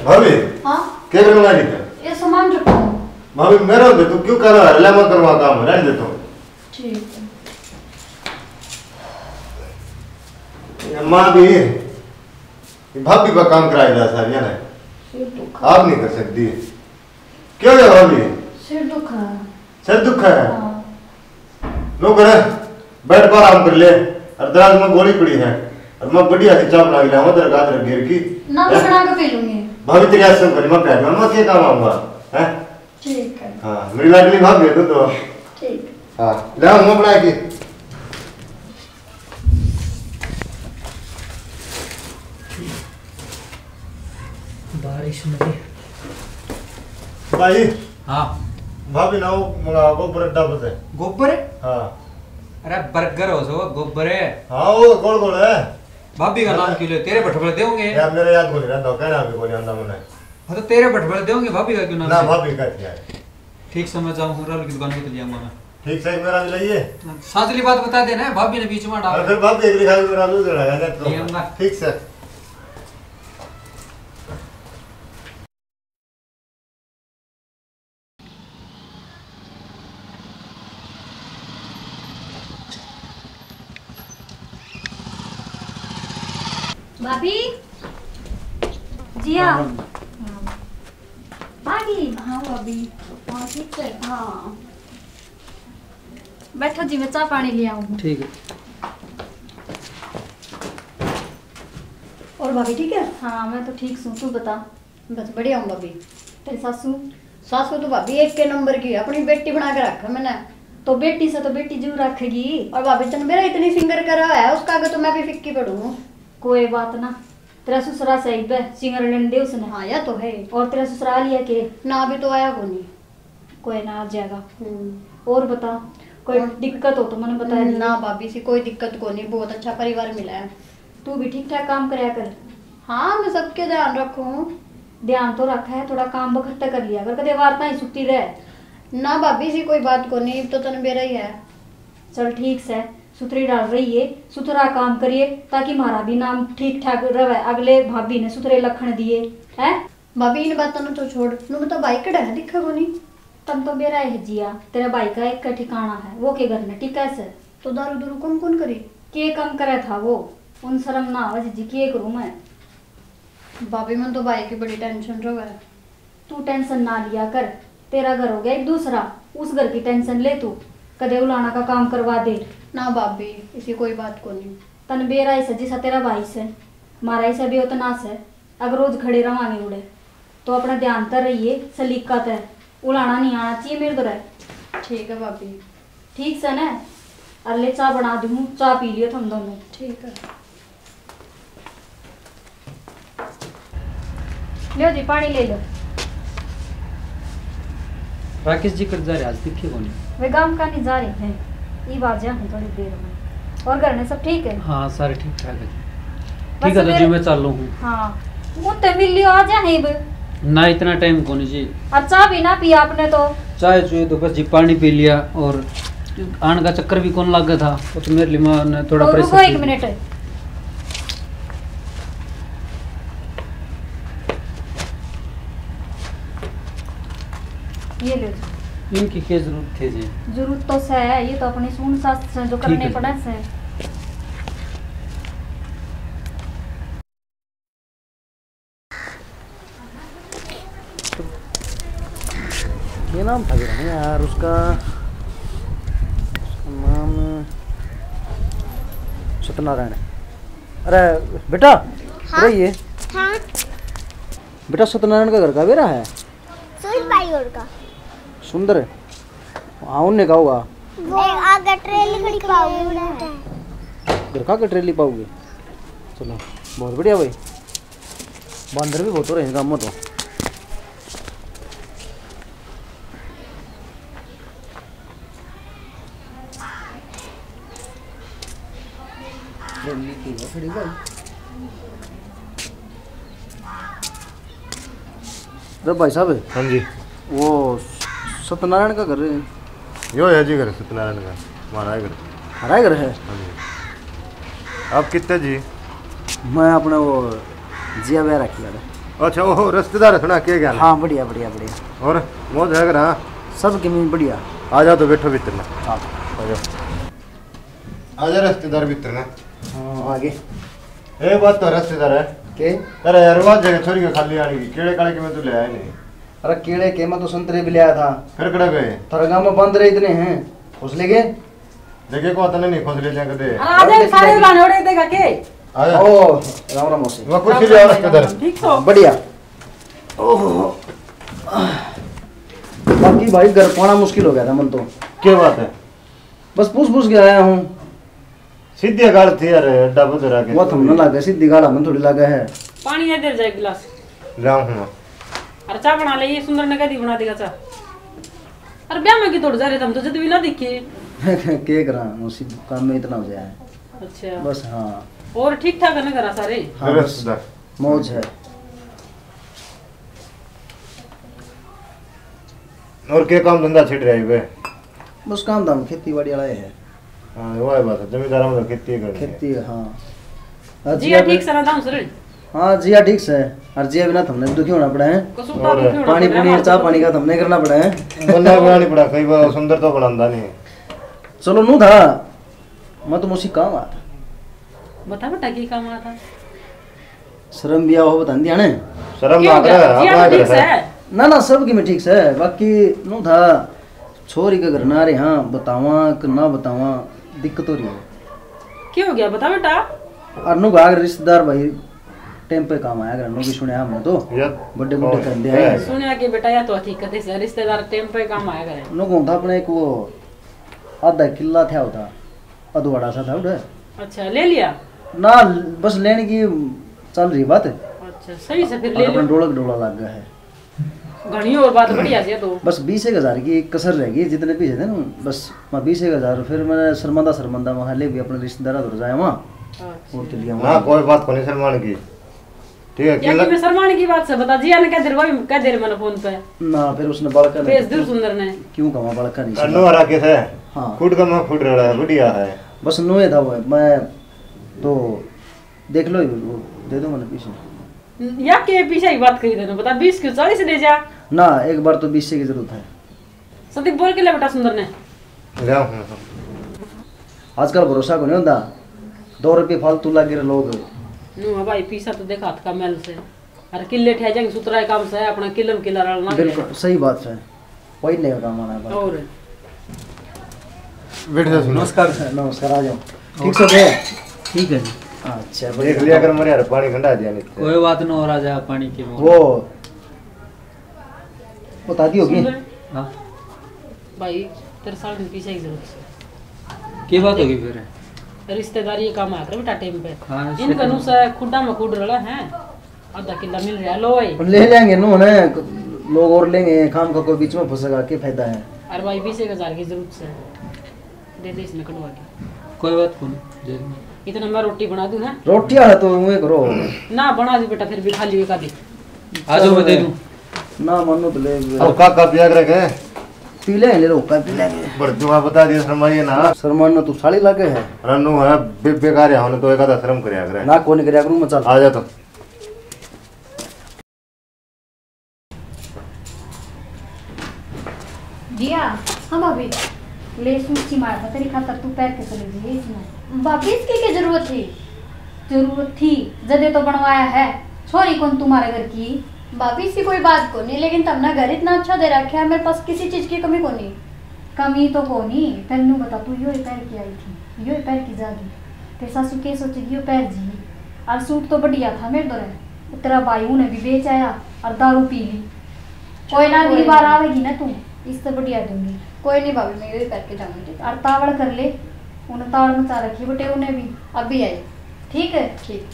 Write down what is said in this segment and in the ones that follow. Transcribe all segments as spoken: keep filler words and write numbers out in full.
भाभी, हाँ? के करने वाली है? ये सामान रखो। भाभी, मेरा दे, तू क्यों कर रहा है? ले, मैं करवा काम, रहने दे तू। ठीक है। ये माँ भी, ये भाभी का काम कराया जा सारिया ने। सिर दुखा। आप नहीं कर सकती। क्यों है भाभी? सिर दुखा। सिर दुखा है? हाँ। लो करे, बैठ पर आराम कर ले। और दराज में गोली पड़ी है। और मैं बढ़िया सी चाय बना के लाऊंगा तेरे गाजर घेर की। ना, मैं हैं? बना के पी लूंगी। भाभी तेरी आस में करी, मैं बैठ, मैं के काम आऊंगा? हैं? ठीक है। हाँ, मेरी लाडली भाभी है तू तो। ठीक। हाँ, ले आऊंगा बना के। बारिश में। भाई। हाँ। भाभी ना वो मंगा गोबर अड्डा पर से। गोबर? हाँ। अरे बर्गर हो सो, गोबर है। हाँ, वो गोल गोल है। भाभी का नाम क्यों ले? तेरे बटबड़ देंगे। यार, मेरा याद भूल रहा था, कहना भी बोल आंदा मैंने। हाँ, तो तेरे बटबड़ देंगे, भाभी का क्यों नाम ना, ले? भाभी का क्या है? ठीक से मैं जाऊँ, राहुल की दुकान पे चले जाऊंगा मैं। ठीक से मेरा भी लाइए। साजली बात बता देना, भाभी ने बीच में डाल। और फिर भाभी एक लिखा मेरा लूज रहा है, तो ये हम ना। ठीक से। भाभी, जिया। हाँ। भाभी। हाँ भाभी। हाँ, ठीक है। हाँ। बैठो जी, मैं चाय पानी ले आऊँ। ठीक है। और भाभी ठीक है? हाँ, मैं तो ठीक सूं, तू बता। बस बढ़िया हूँ भाभी। तेरी सासू? सासू तो भाभी एक के नंबर की है, अपनी बेटी बना के रखा मैंने। तो बेटी से तो बेटी जरूर रखेगी। और भाभी तन मेरा इतनी फिंगर करा है, उसका आगे तो मैं भी फिक्की पड़ूँ। कोई बात ना, तेरा ससुरा सही पे सिंगर लेने दे उसने। हाँ, या तो है। और तेरा ससुराल या के? ना, अभी तो आया कोनी। कोई ना, आ जाएगा। हम्म। और बता, कोई और दिक्कत हो तो मैंने बता दी। ना भाभी सी, कोई दिक्कत कोनी, बहुत अच्छा परिवार मिला है। तू भी ठीक ठाक काम करया कर। हाँ, मैं सबके ध्यान रखूँ। ध्यान तो रखा है, थोड़ा काम बखत तक कर लिया कर, कदे वार्ता ही सुती रह। ना भाभी सी, कोई बात कोनी, इब तो तन बेरा ही है। चल ठीक से, सुथरी डाल रही है, सुथरा काम करिए, ताकि म्हारा भी नाम ठीक ठाक रहे, अगले भाभी ने सुथरे लखण दिए, हैं? भाभी, इन बातों ने तो छोड़, नु बता, भाई कड़ा है, दिखे कोनी। तन तो बेरा है जिया, तेरे भाई का एक का ठिकाना है, वो के घर में टिका से। तो दारू दूरू कम कौन करी? के कम करे था वो, उन शर्म ना आवे जी, के करूँ मैं? भाभी, मन तो भाई की बड़ी टेंशन रहे। तू टेंशन ना लिया कर, तेरा घर हो गया एक दूसरा, उस घर की टेंशन ले तू, कदे उलाना का काम करवा दे। ना भाभी, इसी कोई बात कोनी। तन बेरा ही से जिसा तेरा भाई से, मारा ही से भी उतना से। अगर रोज खड़े रवांगे उड़े, तो अपना ध्यान तर रहिए, सलीका ते। उलाना नहीं आना चाहिए मेरे तो रह। ठीक है भाभी। ठीक से ना? अरे ले, चाय बना दूँ, चाय पी लियो तुम दोनों। ठीक है। लियो जी, पानी ले लो। राकेश जी कट जा रहे, आज दिखे कोनी। वे गांव का नहीं जा रहे हैं, इब आ जाए थोड़ी देर में। और घर में सब ठीक है? हाँ, सारे ठीक ठाक है जी। बस ठीक है, तो मेरे जी मैं चालू हूँ। हाँ, वो तो मिल लियो, आ जाए इब। ना, इतना टाइम कोनी जी। और चाय भी ना पी आपने तो। चाय चुए तो बस जी, पानी पी लिया और आने का चक्कर भी कौन लगा था, वो तो मेरे लिए मैं थोड़ा तो रुको परेशान एक थी। मिनट। ये लो जी। इनकी क्या जरूरत थी जी? जरूरत तो सै है, ये तो अपनी सून सास से जो ठीक करने है जी। पड़े से। ये नाम था भी यार उसका, उसका नाम सत्यनारायण है। अरे बेटा, हाँ? अरे ये हाँ। बेटा, सत्यनारायण का घर का बेरा है? सुरेश भाई और का। सुंदर। हाँ, उनने का होगा। वो आगे ट्रेली खड़ी पाओगे उन्हें। घर का आगे ट्रेली पाओगे? चलो, बहुत बढ़िया भाई। बंदर भी बहुत हो रहे हैं गांव में तो। अरे भाई साहब। हाँ जी। वो सत्यनारायण का घर है। यो है जी घर सत्यनारायण का, हमारा ही घर। हमारा ही घर है? हाँ जी। आप कितने जी? मैं अपने वो जिया ब्याह रखी है। अच्छा, ओहो, रिश्तेदार सुना, के गया? हाँ, बढ़िया, बढ़िया, बढ़िया। और मौज है घर, हाँ? सब किमी बढ़िया। आ जाओ तो बैठो भीतर में। हाँ। आ जाओ। आ जा रिश्तेदार भीतर में। हाँ, आ गए। ए, बात तो रिश्तेदार है। के? अरे यार, बात जगह छोरी के खाली आने की, केड़े काले के मैं तो ले आया नहीं। अरे, केड़े के मैं तो संतरे भी ले आया था। फिर कड़े गए? थारे गांव में बंदर इतने हैं, घोंसले के? देखे को तने नहीं घोंसले जा कदे। अरे, आ जा, सारे लाने ओड़े देगा के? आ जा। ओ, राम राम मौसी। वो कुर्सी ले आओ रिश्तेदार। ठीक सो? बढ़िया। ओहो। बाकी भाई, घर पाना मुश्किल हो गया था मन तो। क्या बात है? बस पूछ पूछ के आया हूँ। सीधी गाल थी यार, अड्डा बदरा के। वो थमने लागे, सीधी गाल हमें थोड़ी लागे है। पानी है, दे जा एक गिलास। लाऊं हूँ। अरे, चाय बना ले, ये सुंदर ने कह दी बना देगा चाय। अरे, ब्याह में की तोड़ जा रहे थे, हम तो जद भी ना दिखे। के करा, मौसी, काम में इतना हो जाए। अच्छा। बस, हाँ। और ठीक ठाक है ना घरा सारे? हाँ, बस, रिश्तेदार। मौज है। और के काम धंधा छिड़ रहा है बे? बस काम धाम खेती बाड़ी वाला ही है। हाँ, वही बात है, जमींदारों में तो खेती ही करनी है। खेती, हाँ। और जिया जिया ठीक भी से ना दाम सर? हाँ, जिया ठीक से। और जिया बिना थमने भी दुखी होना पड़ा है। कसूता और दुखी होना पानी पड़ा है, पुनी, हमारे चाय तो पानी का थमने करना पड़ा है। बनना बनानी पड़ा, कई बार सुंदर तो बनांदा नहीं। चलो, नू था, मैं तो मौसी काम आता। बता बेटा, की काम आता? शर्म भी आओ, बता दिया ने। शर्म क्यों ना हो गया? करे, जिया अपना तो ठीक घर से है। है। ना, ना, सब की मैं ठीक से, बाकी नू था, छोरी के घर ना रहे, हाँ, बतावा कि ना बतावा, दिक्कत हो रही है। क्यों हो गया, बता बेटा। और नू भाग रिश्तेदार भाई, टाइम पे काम आया करे, नू भी सुनया हमने तो। यार, बड़े बड़े कौन धंधे है? आए। सुनया कि बेटा, या तो हकीकत है, रिश्तेदार टाइम पे काम आया करे। नू कौन था अपने एक वो आधा किला था होता, अधवाड़ा सा था उधर। अच्छा, ले लिया? ना, बस लेने की चल रही बात। अच्छा, सही से फिर ले और लो। अपना डोलक डोला लग गया है। घणी और बात बढ़िया से तो। बस बीस एक हजार की कसर रह गई, जितने पीछे थे ना, बस मैं बीस एक हजार, फिर मैंने शर्मांदा शर्मांदा वहाँ ले भी अपने रिश्तेदार उधर जाया वहाँ। अच्छा। और चलिया ना, वहाँ। कोई बात को नहीं शर्मान की। ठीक है, या किला कि मैं शर्मान की बात से बता, जिया ने कह दे, वही कह दे मैंने फोन पे। ना, फिर उसने बालका ने भेज दूर सुंदर ने। क्यों कमा बालका नहीं अनु सुना? हरा के है। हाँ। खुद का मैं खुद रहा है, बढ़िया है। बस नोए था वो, मैं तो देख लो, वो दे दो मैंने पीछे। या के पीछे ही बात करी तने, बता, बीस क्यों, चालीस ले जा। ना, एक बार तो बीस से की जरूरत है। सती बोल के ले बेटा सुंदर ने। ले आओ। आजकल भरोसा को नहीं होता, दो रुपये फालतू लागे रे लोग। नु है भाई, पीसा तो देख हाथ का मैल से। अरे किले ठह जाएंगे, सुतरा काम से, अपना किलम किला रलना है। बिल्कुल सही बात है, वही नहीं काम आना है भाई। और बैठ जाओ सुंदर। नमस्कार। नमस्कार, आ जाओ। ठीक से थे? ठीक है जी। अच्छा, देख बढ़िया। लिया कर, मेरे यार पानी ठंडा आ जाए नहीं तो। कोई बात ना, और आ जाए पानी के वो। बता दी होगी। सुन रहे? हाँ। भाई, तेरे साथ में पीछे की जरूरत है। की बात होगी फिर? रिश्तेदारी ये काम आकर बेटा टाइम पे। हाँ, इनका रिश्तेदारी। नुसा खुड्डा में खुड रला है। आधा किला मिल रहा, लो भाई। ले लेंगे नु ने, लोग और लेंगे, काम का कोई बीच में फंसेगा, क्या फायदा है? अरे भाई, बीस एक हजार की जरूरत है। दे दे इसने कटवा के। कोई बात कोनी, दे दूंगा। इतना मैं रोटी बना दूं, हैं? रोटियां है तो यूं करो। ना बना दी बेटा, फिर भी खाली एक आधी। आ जाओ, मैं दे दूं। ना मानो तो ले। अब काका पिया करे के? पी ले, ले लो, का पी लेंगे। बड़ दुआ बता दिया, शर्माइए ना। शर्माना तू साली लागे है। रनु है, बे-, बेकार है, होने तो एक आधा शर्म करया करे। ना, कोनी करया करूं मैं, चल। आ जा तो। जिया। हाँ भाभी। ले सूट सी मार था तेरी खातर, तू पहन के चली जाइए इसमें। भाभी, इसकी क्या जरूरत थी? जरूरत थी, जदे तो बनवाया है। छोरी कौन तुम्हारे घर की? भाभी, इसी कोई बात को नहीं, लेकिन तुमने घर इतना अच्छा दे रखा है, मेरे पास किसी चीज की कमी को नहीं। कमी तो को नहीं, फिर न्यू बता, तू यो ही पहन के आई थी, यो ही पहन के जागी। तेरी सासू के सोचेगी, यो पहन जी। और सूट तो बढ़िया था मेरे दो रे, तेरा भाई उन्हें भी बेच आया और दारू पी ली। कोई ना, अगली बार आवेगी ना तू, इससे बढ़िया दूंगी। कोई नहीं भाभी, मैं यही पहन के जाऊंगी। और तावड़ कर ले, उन्हें तावड़ मचा रखी बटे, उन्हें भी अभी आई। ठीक है? ठीक।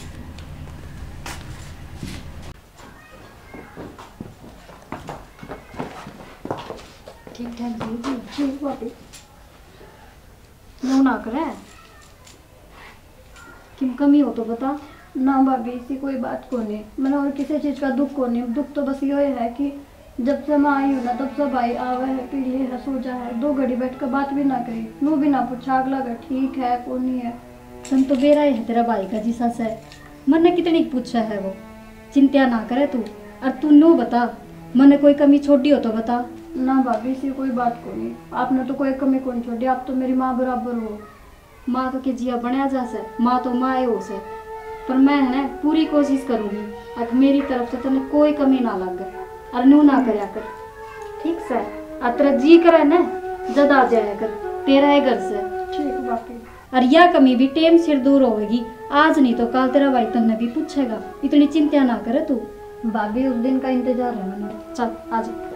ठीक ठाक जी। ठीक भाभी। न्यू ना करे। किम कमी हो तो बता। ना भाभी, इसी कोई बात कोनी। मैंने और किसी चीज का दुख कोनी। दुख तो बस यो है कि जब से मैं आई हूँ ना, तब से भाई आवे है, पी ले है, सो जा है, दो घड़ी बैठ कर बात भी ना करी, नू भी ना पूछा अगला घर ठीक है, कोनी है। तन तो बेरा ही है तेरा भाई का जिसा से। मन्ने कितनी पूछा है वो। चिंता ना करे तू, और तू न्यू बता, मैंने कोई कमी छोड़ी हो तो बता। ना भाभी, इसी कोई बात को नहीं, आपने तो कोई कमी को नहीं छोड़ी, आप तो मेरी माँ बराबर हो। माँ तो के जिया बनया जा सै, माँ तो माँ ए हो सै, पर मैं है ना पूरी कोशिश करूंगी अक मेरी तरफ से तन्ने कोई कमी ना लागे, और न्यू ना करया कर, ठीक सै? और तेरा जी करे ना, जद आ जाया कर, तेरा ए घर सै। ठीक भाभी। और या कमी भी टेम सिर दूर होवेगी, आज नहीं तो काल तेरा भाई तन्ने भी पूछेगा, इतनी चिंता ना करे तू। भाभी, उस दिन का इंतजार है मैंने। चल, आ जा।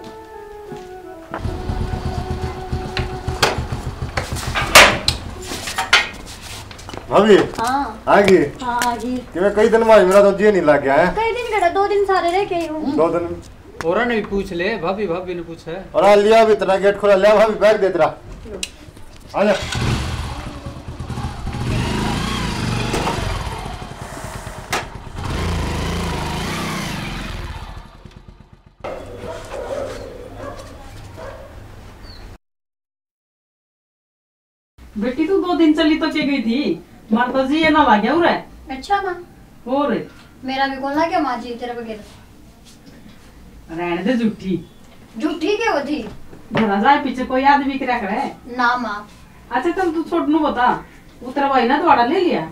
भाभी, हाँ। आ गई? हाँ, आ गई। कि मैं कई दिन बाद मेरा तो जी नहीं लग गया है। कई दिन केड़ा, दो दिन सारे रह के ही हूँ। दो दिन। और ने भी पूछ ले, भाभी, भाभी ने पूछा है। और आ लिया भी तेरा गेट खोला, लिया भाभी, बैग दे तेरा। आ जा। बेटी, तू दो दिन चली तो के गई थी, मार तो जी ये ना लाग्या उरे। अच्छा माँ। और? मेरा भी कौन लाग्या माँ जी तेरे बगैर। रहने दे झूठी। झूठी के हो थी? घरा जाए पीछे कोई आदमी करा करे। ना माँ। अच्छा चल, तू छोड़ नू बता, उतरा भाई ना दोबारा ले लिया।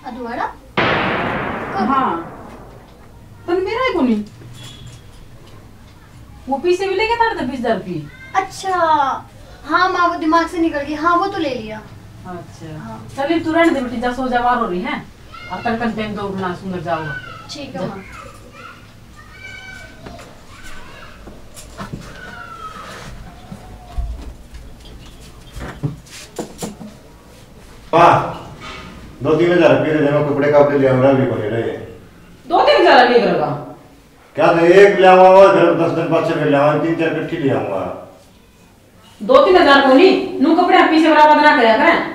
अधवाड़ा? कब? हाँ, तन मेरा ही कोनी। वो पीछे भी लेके तार दे बीस हजार रुपये। अच्छा, हाँ माँ, वो दिमाग से निकल गई। हाँ, वो तो ले लिया। अच्छा। हाँ। चल, तू रहने दे बेटी, जा सो जा, वार हो रही है। अब तन कंटेन दो बना सुंदर जाओ। ठीक है माँ। वाह, दो तीन हजार रुपये दे दे, मैं कपड़े कापड़े ले आऊंगा, भी कोने रहे। दो तीन हजार रुपये करेगा? क्या तो एक ले आऊंगा, फिर दस दिन पाछे फिर ले आऊंगा, तीन चार इकट्ठी ले आऊंगा। दो तीन हजार को नहीं, नू कपड़े पीछे बराबर ना करया करें।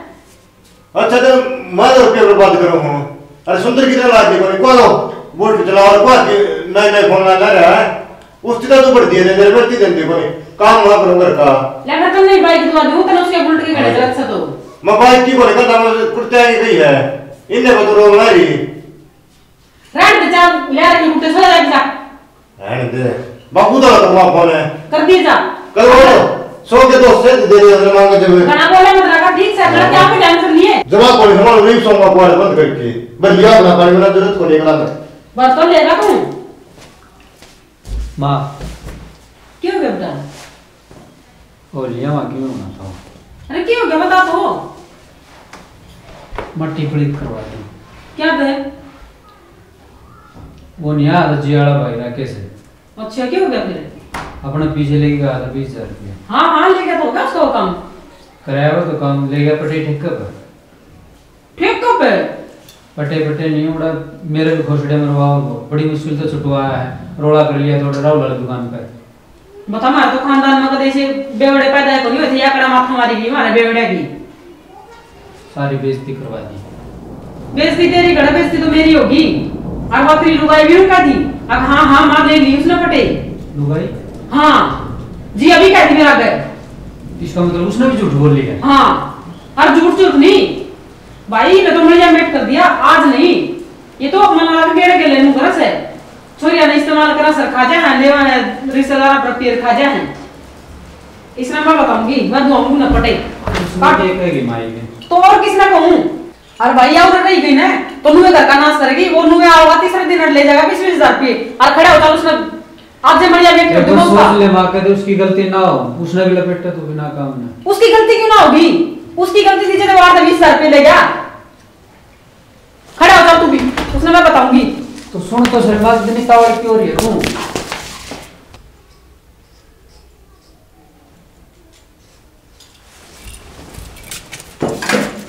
अच्छा, तो मैं तो रुपये बर्बाद करूँ हूँ। अरे सुंदर की तरह लाग कोनी, को बोल्ट चलाओ और बात नए नए फोन ला रहा है। उसकी तो तू बढ़ती है, मेरे बढ़ती देती कोनी। काम वहाँ करूँ घर का। ले मैं तो नहीं बाइक दुआ दूँ, तने उसके बुलेट की घड़ी चलत से तो। मैं बाइक की बोले कहता, मैं कुर्ते आई गई है। इन्हें को तो रोक ना रही। रहन दे, जा, ले आ रही कुर्ते, सो जा, जा। रहने दे। बापू तो कमा फोन है। कर दिए जा। कर वो तो। सौ के दो से दे दे, अपने मांगे जब। घना बोले मत रखा, ठीक से, मैं क्या पे टेंशन लिए। जवाब बोले, हमारे नहीं सोऊंगा, कुआरे बंद करके। बस लिया अपना पानी, मेरा जरूरत को लेकर आना। बस तो लेगा तू। माँ। क्यों हो गया बेटा? ओ लिया, माँ, क्यों होना था? अरे, क्यों हो गया, बता तो। मट्टी पलीत करवा दी। क्या बे? वो नहीं आ, रजी वाला भाई राकेश है। अच्छा, क्या हो गया फिर? अपने पीछे लेके गया था बीस हजार रुपया। हाँ, हाँ, लेके तो होगा उसका वो काम। कराया वो तो काम, ले गया पटे ठेके पर। ठेके पे? पटे, पटे नहीं उड़ा, मेरे भी खोसड़े मरवा वो, बड़ी मुश्किल से छुटवाया है, रोला कर लिया थोड़ा राहुल वाली दुकान पे। बता, हमारे तो खानदान में कदे से बेवड़े पैदा ही कोनी हुए थे, या कड़ा माथा मारी गई हमारे बेवड़े की। सारी बेइज्जती करवा दी। बेइज्जती तेरी कड़ा, बेइज्जती तो मेरी होगी। और वो तेरी लुगाई भी उनका थी। अब हाँ, हाँ, माँ ले ली उसने पटे। लुगाई? हाँ, जी अभी कह दी मेरा आगे। इसका मतलब उसने भी झूठ बोल लिया? हाँ, और झूठ झूठ नहीं भाई, मैं तो मरिया मेट कर दिया, आज नहीं। ये तो मना लग गेड़े गेले मुंह करस है। छोरिया ने इस्तेमाल करा सर खा जा है, लेवा है रिश्तेदार पर पीर खा जा है। इसने मैं बताऊंगी, मैं दुआऊंगी ना पटे। उसने काट। देख लेगी माई ने। तो और किसने कहूं? और भाई और रही गई ना, तो नुए घर का नाश करेगी, वो नुए आओगा तीसरे दिन ले जाएगा बीस बीस हजार रुपये और खड़ा होता उसने आज से मरिया मेट कर दूंगा उसका। सोच ले माँ, कदे उसकी गलती ना हो, उसने भी लपेटा तू बिना काम में। उसकी गलती क्यों ना होगी? उसकी गलती थी जब आठ बीस हजार रुपये ले गया। खड़ा हो जा तू भी, उसने मैं बताऊंगी। तो सुन तो सर, मैं इतनी तावड़ क्यों हो रही है तू?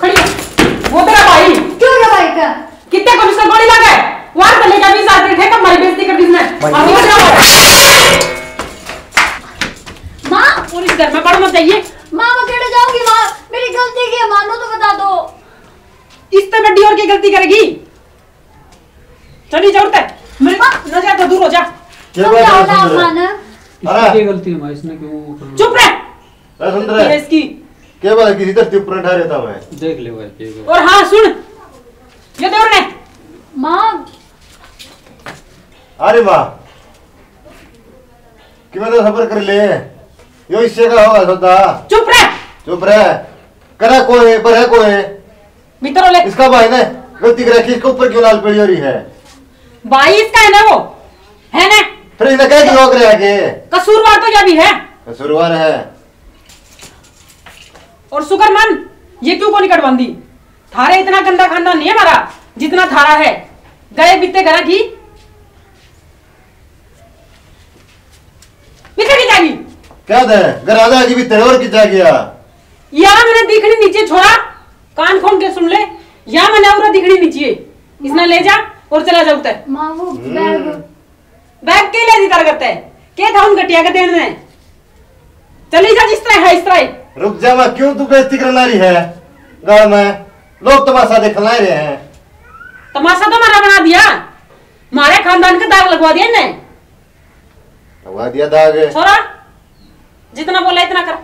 खड़ी हो। वो तेरा भाई। क्यों हो गया भाई का? कितने को जिसका गोली लगा है? वार कर लेगा बीस हजार के ठेका, हमारी बेइज्जती कर दी इसने। भाई। और वो तेरा भाई। माँ। और इस घर में पड़ मत जाइए। माँ, मैं केड़े जाऊंगी माँ? मेरी गलती की है, मानो तो बता दो। इस तो बड़ी और की गलती करेगी? चली जा उठते। मेरी नजर तो दूर हो जा। क्या बात है, सुंदर? इसकी क्या गलती है माँ, इसने क्यों वो करना? चुप रह। ए, सुंदर। गलती है इसकी। क्या बात है, किसी धरती ऊपर उठा रहता है? देख ले भाई, क्या बात। और हाँ, सुन, ये देवर ने। माँ। अरे माँ, मैं तो सबर कर ले, यो हिस्से का होगा सौदा। चुप रह। चुप रह। करा कोई, पर है कोई। भीतर हो ले। इसका भाई ने गलती कर रखी, इसके ऊपर क्यों लाल पड़ी हो रही है? भाई इसका है ना वो, है ना? फिर इसने कह दिया, रोक रहा है कि कसूरवार तो यह भी है। कसूरवार है। और शुक्र मान, ये क्यों को नहीं कटवांदी? थारे इतना गंदा खानदान नहीं है हमारा, जितना थारा है। गए बीते घरा की पीछे की जाएगी। क्या दे? घर आ जाएगी भी तेरे और की जाएगी या? या मैंने दिखनी नीचे छोरा, कान खोल के सुन ले, या मैंने और दिखनी नीचे। इसने ले जा और चला जा उतर। माँ, वो हम्म। बैग। बैग के ले दी तार करते? के था उन गटिया के देने? चली जा जिस तरह है इस तरह ही। रुक जा, मैं क्यों तू बेइज्जती करना रही है? गाँव में लोग तमाशा देखना रहे हैं। तमाशा तो हमारा बना दिया, हमारे खानदान का दाग लगवा दिया इन्हें। लगवा दिया दाग। छोरा, जितना बोला इतना कर।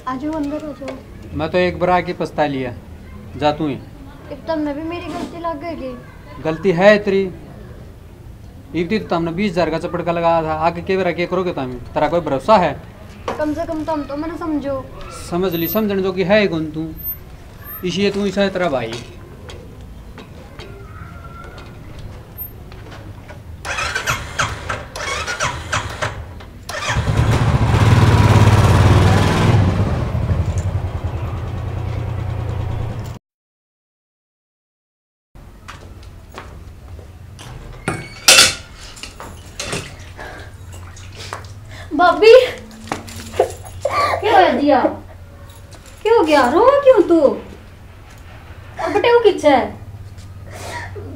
आ जाओ, अंदर हो जाओ। मैं तो एक बार आके पछता लिया। जा तू ही। इब तमने भी मेरी गलती लग गई। गलती है तेरी। इब तो तमने बीस हजार का चपड़का लगाया था, आगे के बेरा के करोगे तम? तेरा कोई भरोसा है? कम से कम तम तो मैंने समझो। समझ ली, समझण जोगी है ही कौन तू, इसलिए तू इसा है तेरा भाई। भाभी, क्या हो गया जिया? क्या हो गया? रो क्यों तू? और बेटे वो किच्छे है?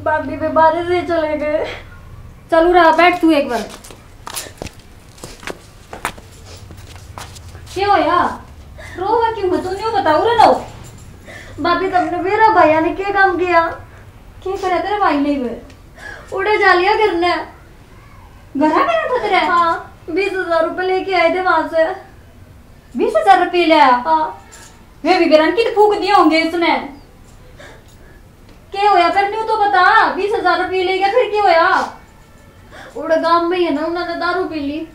भाभी, वे बाहर से चले गए। चल उरा, बैठ तू एक बार। क्या होया? रोवा क्यों है तू? न्यू बताओ रे लो। भाभी, तमने मेरा भैया ने क्या काम किया? क्या करे तेरे भाई ने वे? उड़े जा लिया घर ने। घर आ गया था तेरे? हाँ, बीस हजार रुपए लेके आए थे वहां से। बीस हजार रुपये ले आया? हाँ। वे भी बेरा ने कित फूक दिए होंगे इसने। के होया फिर, न्यू तो बता, बीस हजार रुपये ले गया, फिर के होया? उड़ा गांव में ही है ना, उन्होंने दारू पी ली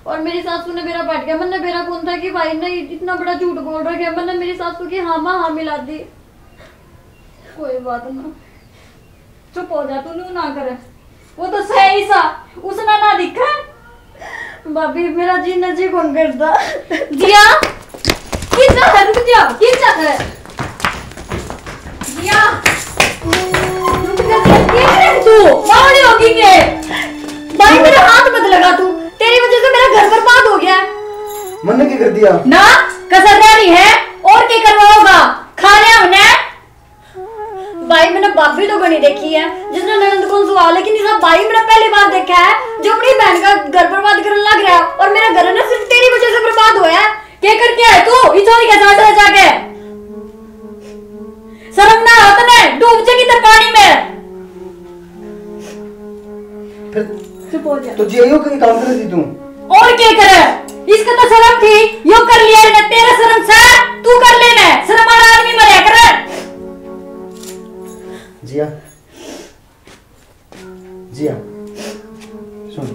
और मेरी सासू ने बेरा पाट गया। मैंने बेरा कौन था कि भाई ने इतना बड़ा झूठ बोल रखा है। मैंने मेरी सासू की हाँ माँ हाँ मिला दी। कोई बात ना, चुप हो जा, तू न्यू ना करे। वो तो सही सा, उसने ना दिखा। भाभी, मेरा जीना जी कौन करता। जिया, कितना है, रुक जा, कितना है। जिया, रुक जा, जिया, क्या करे तू? बावड़ी होगी ये। भाई, मेरा हाथ मत लगा तू, तेरी वजह से मेरा घर बर्बाद हो गया। मैंने क्या कर दिया? ना, कसर रह रही है, और क्या करवाओगा? खा लिया हमने। भाई, मैंने भाभी तो घणी देखी है, जिसने ननद कौन सुहा, लेकिन इसा भाई मैंने पहली बार देखा है जो अपनी बहन का घर बर्बाद करने लग रहा है। और मेरा घर ना सिर्फ तेरी वजह से बर्बाद होया है। के करके आए तू इस छोरी के साथ रह जाके? शर्म ना आ तने, डूब जाएगी तो पानी में। फिर चुप हो जा। तो जिया यो कहीं काम करे थी तू? और के करे? इसका तो शर्म थी, यो कर लिया रे, तेरा शर्म से तू कर लेना, शर्म वाला आदमी मरया करे। जिया, जिया, सुन,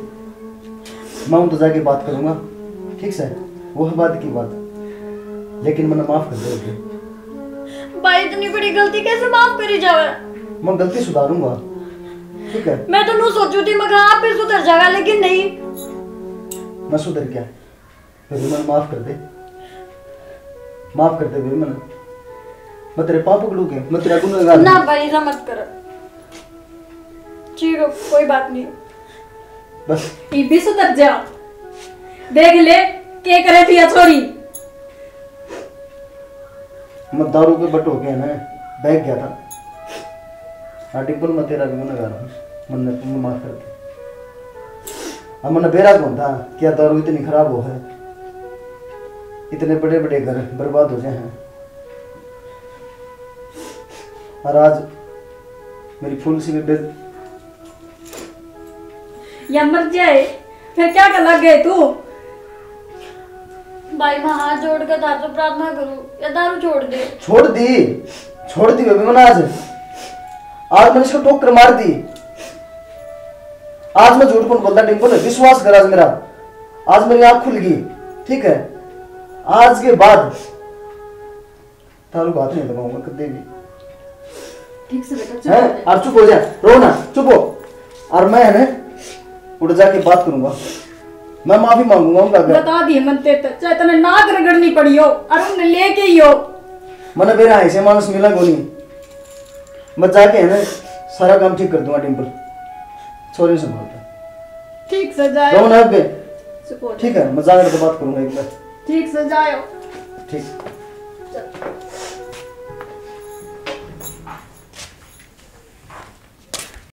मैं उन तो जाके बात करूंगा, ठीक से, वो है बाद की बात, लेकिन मैंने माफ कर दे। भाई, इतनी बड़ी गलती कैसे माफ करी जावे? मैं गलती सुधारूंगा, ठीक है? मैं तो न्यू सोचू थी, मैं कहा आप भी सुधर जाएगा, लेकिन नहीं। मैं सुधर गया, फिर भी मैंने माफ कर दे, माफ कर दे फिर मैंने। मैं तेरे पाँव पकड़ू के, मैं तेरा गुनहगार हूँ। ना भाई, ऐसा मत कर। ठीक है, कोई बात नहीं। बस। ये भी सुधर जा। देख ले, के करे थी या छोरी। मैं दारू के बट होके ना बह गया था। हाँ, डिम्पल, मैं तेरा भी गुनहगार हूँ। मन्ने, मन्ने माफ कर दे। अब मन्ने बेरा कौन था कि या दारू इतनी खराब हो है, इतने बड़े बड़े घर बर्बाद हो जाए हैं। और आज मेरी फूल सी बेबे या मर जाए, फिर क्या कर लग गए तू? भाई, मैं हाथ जोड़ के थारे से प्रार्थना करूं, या दारू छोड़ दे। छोड़ दी, छोड़ दी बेबे मैंने आज। आज मैंने इसको टोकर मार दी। आज मैं झूठ कौन बोलता डिम्पल, विश्वास कर आज मेरा। आज मेरी आँख खुल गई, ठीक है? आज के बाद दारू का हाथ नहीं लगाऊंगा कदे भी। ठीक से बेटा, चुप हो हैं? जा। और चुप हो जा, रो ना, चुप हो। और मैं है ना उड़ जाके बात करूंगा, मैं माफी मांगूंगा उनका आगे। बता दिए मन ते तो, चाहे तने नाक रगड़नी पड़ी हो और उन्हें लेके ही हो। मने बेरा ऐसे मानस मिला कोनी। मैं जाके है ना सारा काम ठीक कर दूंगा डिम्पल। छोरी संभाल के। ठीक से जाए। रो ना अबे। चुप हो जा। ठीक है, मैं जाकर तो बात करूंगा एक बार। ठीक से जाओ। ठीक।